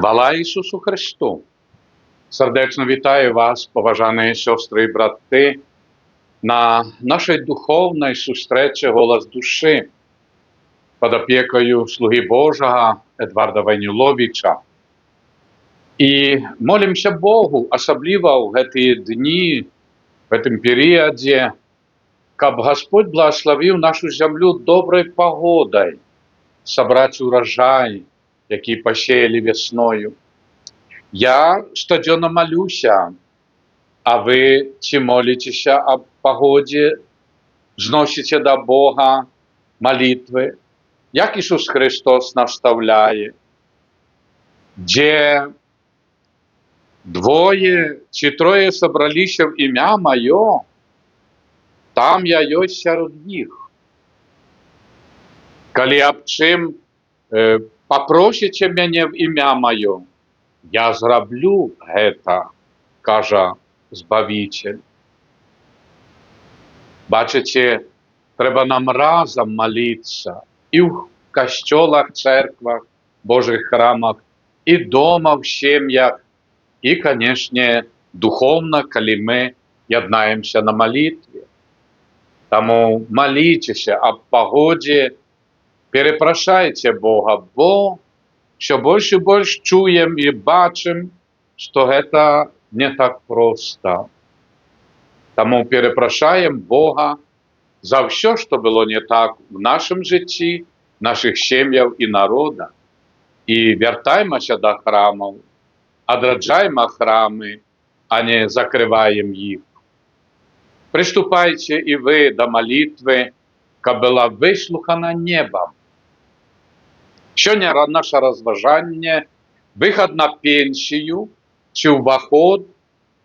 Хвала Ісусу Хрысту! Сардэчна вітаю вас, паважаныя сёстры і браты, на нашай духоўнай сустрэчы «Голас душы» пад апекаю слугі Божага Эдварда Вайніловіча. І молімся Богу, асабліва ў гэтыя дні, в гэтым перыядзе, каб Гасподзь благаславіў нашу зямлю добрай пагодай, сабраць ураджай, які пасеялі вясною. Я штодзённа малюся, а вы ці моліцеся аб пагодзе, узносіце да Бога малітвы, як Ісус Хрыстос настаўляе: «Дзе двое ці трое сабраліся ў імя маё, там я ёсць сярод іх». «Калі аб чым папросіце мяне в імя маё, я зраблю гэта», кажа Збавіцель. Бачыце, трэба нам разам маліцца і ў касцёлах, цэрквах, Божых храмах, і дома ў сем'ях, і, канешне, духоўна, калі мы яднаемся на малітве. Таму маліцеся аб пагодзе, перапрашайце Бога, бо ўсё больш і больш чуем і бачым, што гэта не так проста. Таму перапрашаем Бога за ўсё, што было не так в нашым жыцці, нашых сем'яў і народа. І вяртаймася да храмаў, адраджайма храмы, а не закрываем іх. Прыступайце і вы да малітвы, каб была выслухана небам. Сёння наша разважанне: выхад на пенсію ці ўваход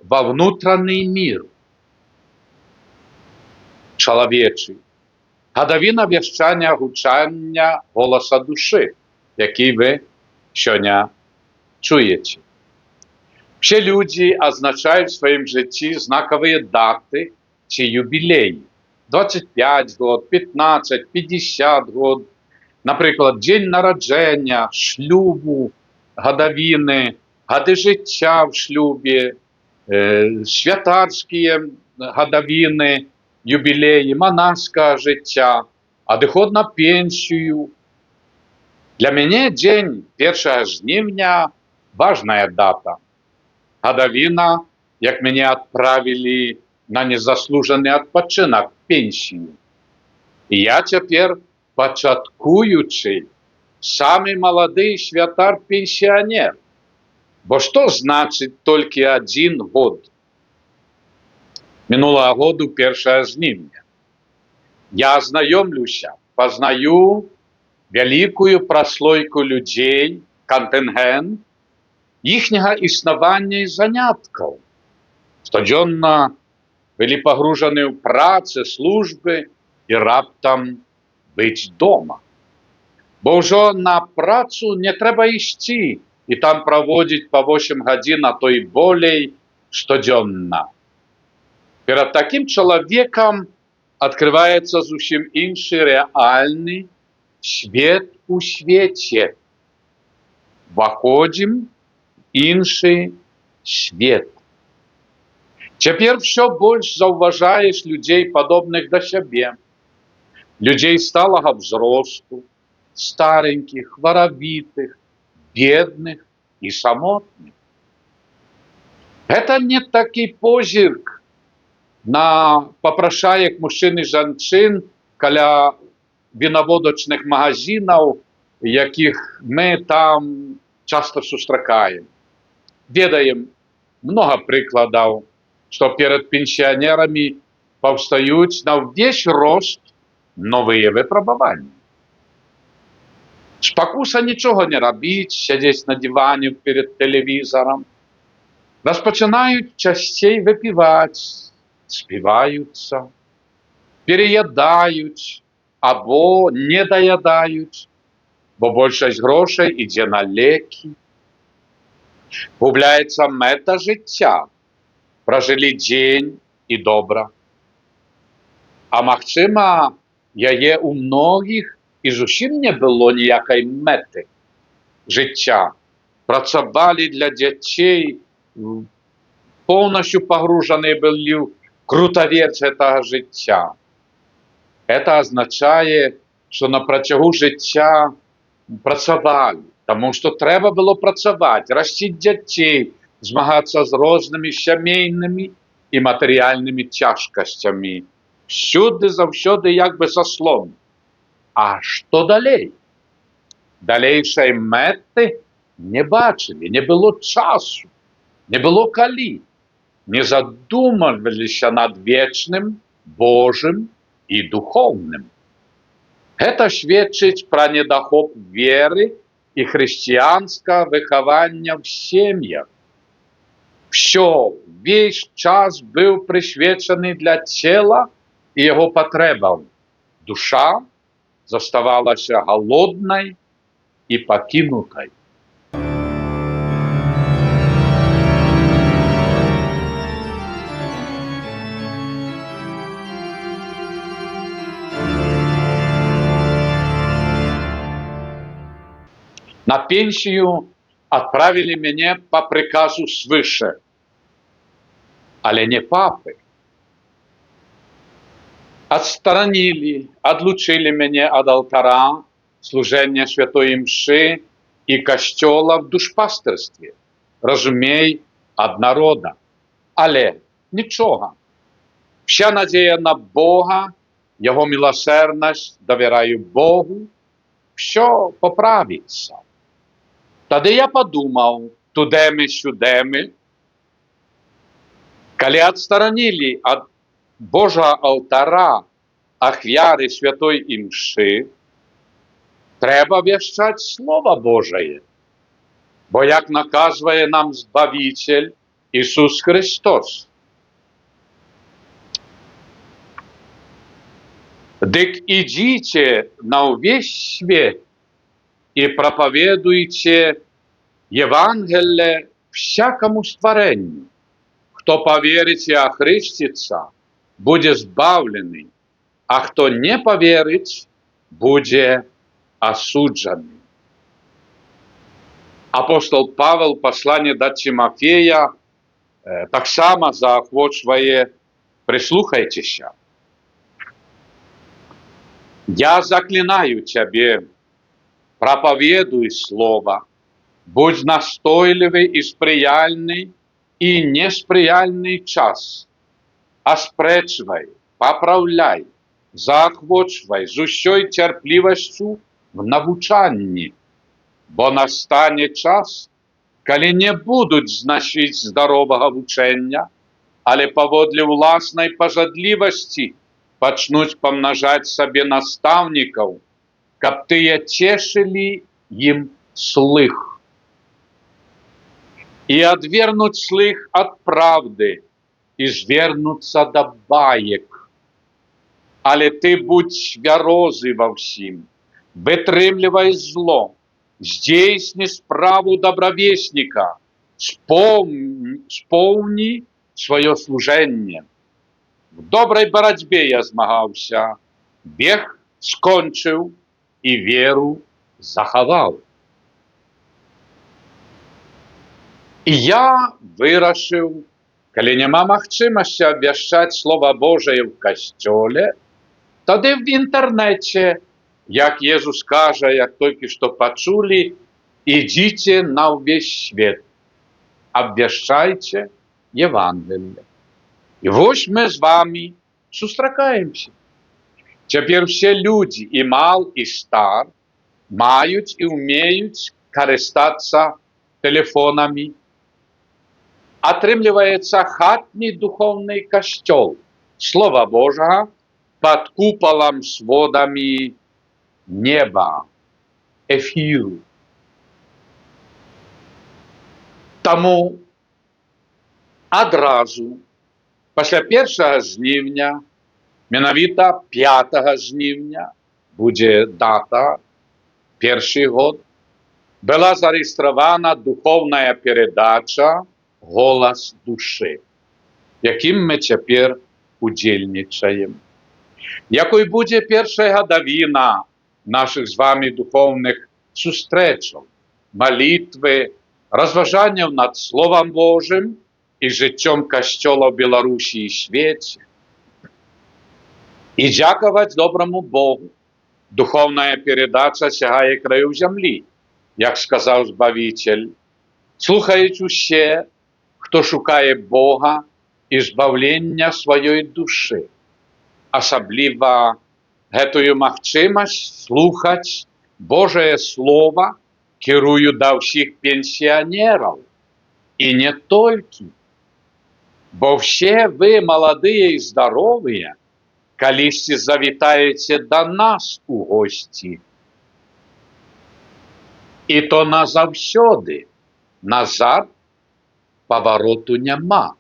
ва внутраны мир чалавечы. Гадавіна вяшчання гучання «Голаса душы», які вы сёння чуеце. Усе людзі адзначаюць в сваім жыцці знакавыя даты ці юбілеі. 25 год, 15, 50 год. Напрыклад, дзень нараджэння, шлюбу, гадавіны, гады жыцця ў шлюбе, святарскія гадавіны, юбілеі, манаскага жыцця, адыход на пенсію. Для мяне дзень 1 жніўня важная дата. Гадавіна, як мяне адправілі на незаслужаны адпачынак, пенсію. І я цяпер пачаткуючы, самы малады святар-пенсіянер. Бо што значыць толькі адзін год? Мінулага году 1 жніўня. Я знаёмлюся, пазнаю вялікую праслойку людзей, кантынгент, іхняга існавання і заняткаў. Штодзённа былі пагружаны ў працы, службы і раптам быць дома. Бо ўжо на працу не трэба ісці і там праводзіць па 8 гадзін, а то і болей штодзённа. Перад такім чалавекам адкрываецца зусім іншы рэальны свет у свеце. Уваходзім іншы свет. Цяпер ўсё больш заўважаеш людзей, падобных да сябе, людзей сталага ўзросту, старенькіх, хваравітых, бедных і самотных. Гэта не такі позірк на папрашаек мужчын і жанчын каля вінаводачных магазінаў, якіх мы там часта сустракаем. Ведаем многа прыкладаў, што перад пенсіянерамі паўстаюць на ўвесь рост новыя выпрабаванні. Спакуса нічога не рабіць, сядзець на диване перад тэлевізарам. Распачынаюць часцей выпіваць, співаюцца, пераядаюць або не даядаюць, бо большасць грошай ідзе на лекі. Губляецца мэта жыцця. Пражылі дзень, і добра. А магчыма, яе ў многіх і зусім не было, ніякай мэты жыцця. Працавалі для дзяцей, поўнасцю пагружаныя былі ў крутаверць гэтага жыцця. Это азначае, што на працягу жыцця працавалі, таму што трэба было працаваць, расціць дзяцей, змагацца з рознымі сямейнымі і матэрыяльнымі цяжкасцямі. Всюды заўсёды як бы заслон. А што далей? Далейшай мэты не бачылі, не было часу, не было калі. Не задумваліся над вечным, Божым і духоўным. Гэта сведчыць пра недахоп веры і хрысціянскага выхавання ў сем'ях. Всё, увесь час быў прысвечаны для цела і яго патрэбаў. Душа заставалася галоднай і пакінутай. На пенсию отправили меня по приказу свыше, але не папы. Отсторонили, отлучили меня от алтара, служения святой мши и костела в душпастырстве, разумей, ад народа. Але нічога. Вся надзея на Бога, Яго міласэрнасць, давяраю Богу, всё поправіцца. Тады я падумаў, тудэмы-сюдэмы, калі адстаранілі ад Божага алтара ахвяры святой імшы, трэба вяшчаць Слова Божае, бо як наказвае нам Збавіцель Ісус Христос. Дык ідзіце на ўвесь свет і прапаведуйце Евангелле всякаму стварэнню. Хто паверыць і ахрысціцца, будзе збаўлены, а хто не паверыць, будзе асуджаны. Апостол Павел в пасланні да Тимофея таксама заахвочвае: прыслухайцеся. Я заклинаю цябе, прапаведуй слова, будзь настойлівы і спрыяльны і неспрыяльны час. Аспрэчвай, папраўляй, заахвочвай з усёй цярплівасцю в навучанні, бо настане час, калі не будуць зносіць здаровага вучэння, але паводле ўласнай пажадлівасці пачнуць памнажаць сабе настаўнікаў, каб тыя цешылі ім слых. І адвернуць слых ад праўды і звернуцца да баек. Але ты будзь цвярозы ва ўсім, вытрымлівай зло, здзейсні справу добравесніка, споўні сваё служэнне. В добрай барацьбе я змагаўся, бег скончыў і веру захаваў. І я вырашыў, калі няма магчымасці абвяшчаць Слова Божае ў касцёле, тады в інтэрнэце, як Езус кажа, як толькі што пачулі, ідзіце на ўвесь свет, абвяшчайце Евангелле. І вось мы з вамі сустракаемся. Цяпер усе людзі, і мал, і стар, маюць і ўмеюць карыстацца тэлефонамі. Атрымліваецца хатні духоўны касцёл Слова Божага пад купалам сводамі неба, эфіру. Таму адразу пасля 1 жніўня, менавіта 5 жніўня, будзе дата, першы год, была зарэгістравана духоўная перадача «Голас душы», якім мы цяпер удзельнічаем. Якой будзе першая гадавіна нашых з вамі духоўных сустрэчаў, малітвы Разважанняў над Словам Божым і жыццём Касцёла ў Беларусі і свеце. І дзякаваць добраму Богу, духоўная перадача сягае краёў зямлі, як сказаў Збавіцель. Слухаюць усе, хто шукае Бога і збаўлення сваёй душы. Асабліва гэтую магчымасць слухаць Божае Слова кірую да ўсіх пенсіянераў. І не толькі. Бо все вы, маладыя і здаровыя, калісьці завітаеце да нас у госці. І то назаўсёды, назад павароту няма.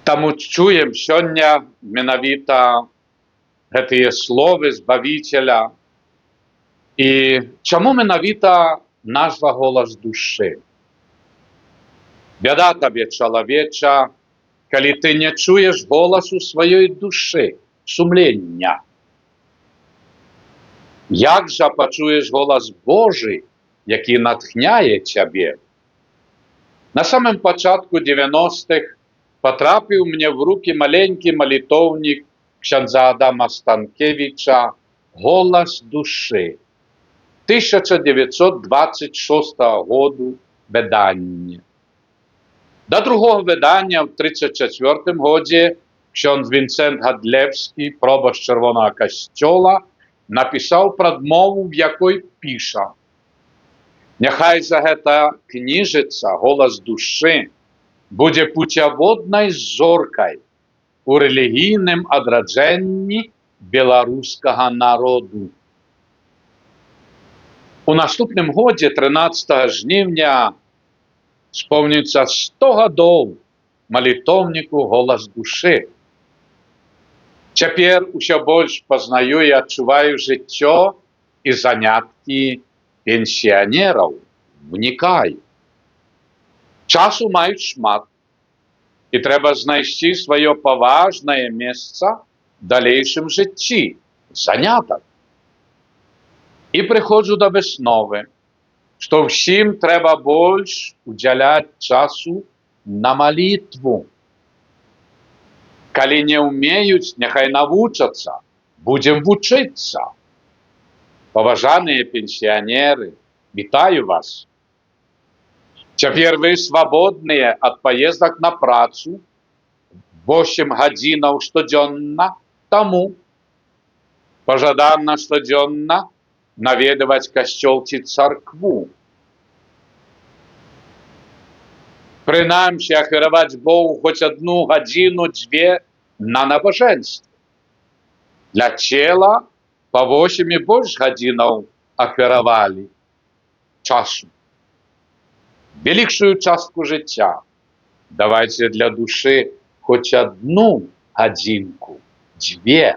Таму чуем сёння менавіта гэтыя словы Збавіцеля. І чаму менавіта назва «Голас душы»? Бяда табе, чалавеча, калі ты не чуеш голасу сваёй душы, сумлення. Як жа пачуеш голас Божы, які натхняе цябе? На самым пачатку 90-х патрапіў мне в рукі маленькі малітоўнік ксяндза Адама Станкевіча «Голас душы» 1926 году выдання. Да другого выдання ў 34 годзе ксёндз Вінцэнт Гадлеўскі, пробашч Чырвонага касцёла, напісаў прадмову, в якой піша: «Няхай за гэта кніжыца «Голас душы» будзе пуцяводнай зоркай у рэлігійным адраджэнні беларускага народу». У наступным годзе 13 жніўня споўніцца 100 гадоў малітоўніку «Голас душы». Цяпер усё больш пазнаю і адчуваю жыццё і заняткі пенсіянераў, внікаю. Часу маюць шмат, і трэба знайсці сваё паважнае месца в далейшым жыцці, занятак. І прыходжу да высновы, што ўсім трэба больш удзяляць часу на малітву. Калі не ўмеюць, няхай навучацца, будзем вучыцца. Паважаныя пенсіянеры, вітаю вас. Цяпер вы свабодныя ад паездак на працу 8 гадзінаў штодзённа, таму пажадана штодзённа наведаваць касцёл ці царкву. Прынамсі ахвяраваць Богу хоць одну гадзіну, дзве на набажэнства. Для цела па 8 і больш гадзінаў ахвяравалі часу. Велікшую частку жыцця давайце для душы хоць одну гадзінку, дзве.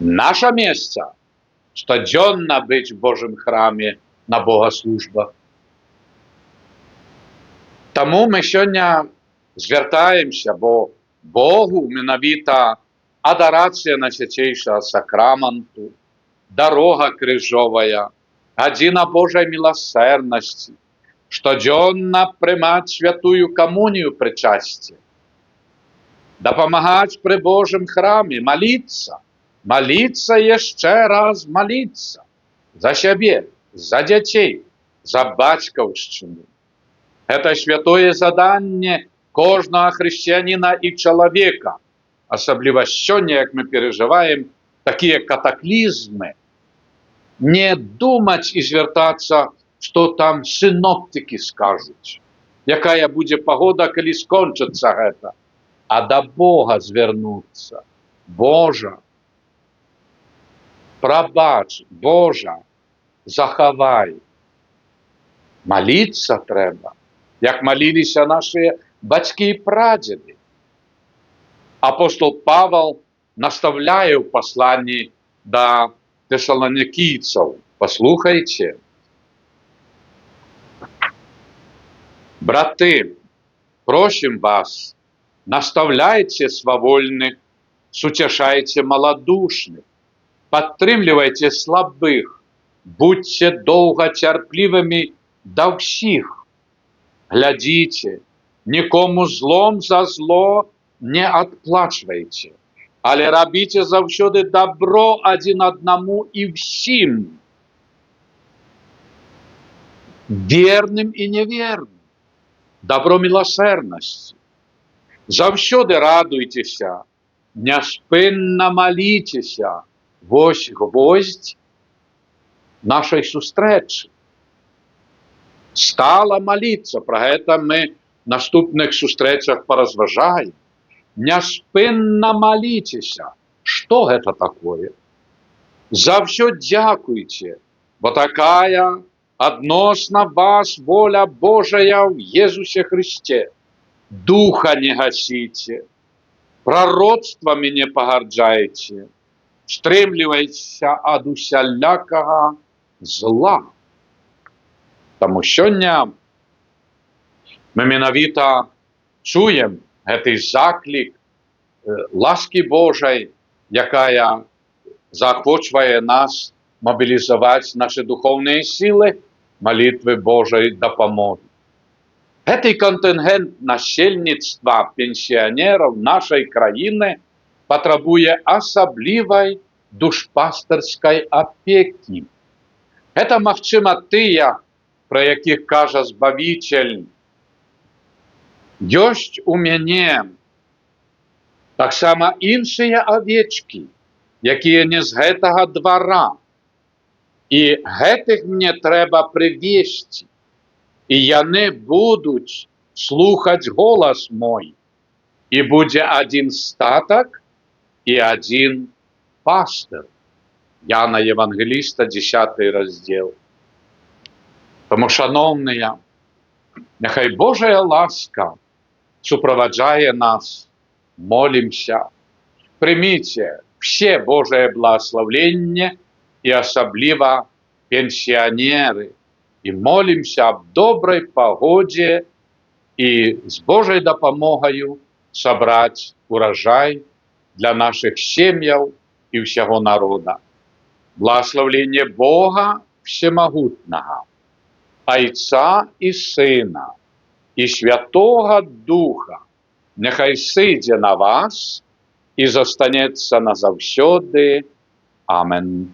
Наша месца штодзённа быць в Божым храме на богаслужбах. Таму мы сёння звяртаемся, бо Богу менавіта адарацыя Найсвяцейшага Сакраманту, дарога крыжовая, гадзіна Божай міласэрнасці, штодзённа прымаць святую камунію прычасце, дапамагаць пры Божым храме, маліцца, маліцца яшчэ раз маліцца за сябе, за дзяцей, за бацькаўшчыну. Гэта святое заданне кожнага хрысціяніна і чалавека, асабліва сёння, як мы перажываем такія катаклізмы, не думаць і звяртацца, што там сіноптыкі скажуць, якая будзе пагода, калі скончыцца гэта, а да Бога звярнуцца. Божа, прабач, Божа, захавай. Маліцца трэба, як маліліся нашыя бацькі і прадзеды. Апостол Павел наставляе ў пасланні да тэсаланікійцаў. Паслухайце. Браты, просім вас, наставляйте свавольных, суцяшайце маладушных, Падтрымлівайце слабых, будзьце доўгацярплівымі да ўсіх. Глядзіце, нікому злом за зло не адплачвайце, але рабіце заўсёды дабро адзін аднаму і ўсім, верным і няверным, дабро міласэрнасці. Заўсёды радуйцеся, няспынна маліцеся. Вось гвоздь нашай сустрэчы. Стала маліцца, пра гэта мы наступных сустрэчах паразважаем. Няспынна маліцеся. Што гэта такое? За ўсё дзякуйце, бо такая адносна вас воля Божая ў Езусе Хрысце. Духа не гасіце, прароцтвамі не пагарджайце, стрымлівайцеся ад усялякага зла. Таму сёння мы менавіта чуем гэты заклік ласкі Божай, якая заахвочвае нас мабілізаваць нашы духоўныя сілы, малітвы Божай дапамогі. Гэты кантынгент насельніцтва пенсіянераў нашай краіны патрабуе асаблівай душпастырскай апекі. Гэта, магчыма, тыя, пра якіх кажа Збавіцель: «Ёсць у мяне таксама іншыя авечкі, якія не з гэтага двара, і гэтых мне трэба прывесці, і яны будуць слухаць голас мой, і будзе адзін статак і адзін пастыр». Яна Евангеліста, 10 раздзел. Таму, шаноўныя, няхай Божая ласка суправаджае нас, молімся. Прыміце ўсе Божае благаслаўленне і асабліва пенсіянеры. І молімся аб добрай пагодзе і з Божай дапамогаю сабраць ураджай для нашых сем'яў і ўсяго народа. Благаслаўленне Бога Усемагутнага, Айца і Сына, і Святога Духа, няхай сыдзе на вас і застанецца назаўсёды. Амен.